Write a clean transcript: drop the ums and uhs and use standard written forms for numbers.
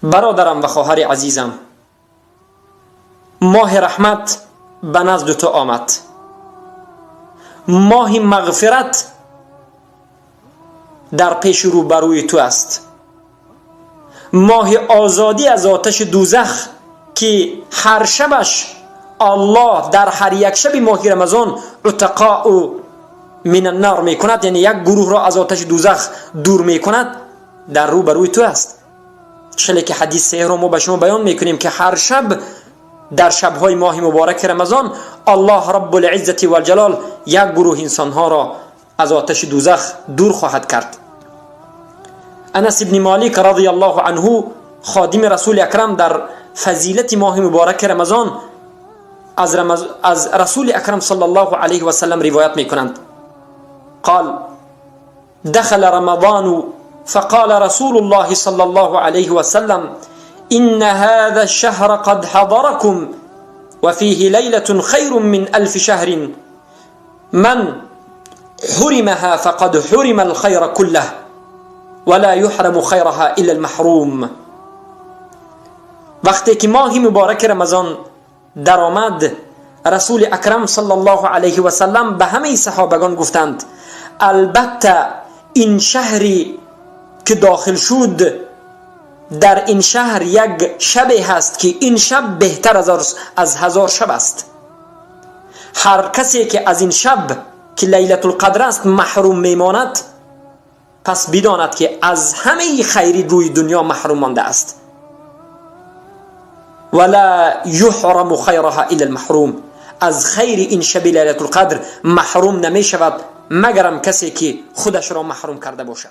Бародарам ва хоҳари азизам, моҳи раҳмат ба назди ту омад, моҳи мағфират дар пеши рӯбарӯи ту аст, моҳи озодӣ аз оташи дӯзах, ки ҳар шабаш Аллоҳ дар ҳар як шаби моҳи Рамазон عتقاء من النار мекунад, яъне як гурӯҳро аз оташи дӯзах дур мекунад, дар рӯбарӯи ту аст. Чиле ки ҳадис саҳеҳро мо ба шумо баён мекунем, ки ҳар шаб дар шабҳои моҳи мубораки Рамазон Аллоҳ Раббул-иззати вал-ҷалол як гурӯҳ инсонҳоро аз оташи дӯзах дур хоҳад кард. Анас ибни Молик радияллоҳу анҳу, ходими Расули Акрам, дар фазилати моҳи мубораки Рамазон аз Расули Акрам саллаллоҳу алайҳи васаллам ривоят мекунанд: قال دخل رمضان فقال رسول الله صلى الله عليه وسلم إن هذا الشهر قد حضركم وفيه ليلة خير من 1000 شهر من حرمها فقد حرم الخير كله ولا يحرم خيرها إلا المحروم. وقتی که ماه مبارک رمضان درآمد، رسول اکرم صلی الله علیه و سلم به همه صحابگان گفتند البته این شهری که داخل شد، در این شهر یک شب هست که این شب بهتر از 1000 شب است. هر کسی که از این شب که لیلة القدر است محروم میماند، پس بداند که از همه خیری روی دنیا محروم مانده است. ولا يحرم خيرها إلا المحروم. از خیر این شب لیلة القدر محروم نمی شود مگرم کسی که خودش را محروم کرده باشد.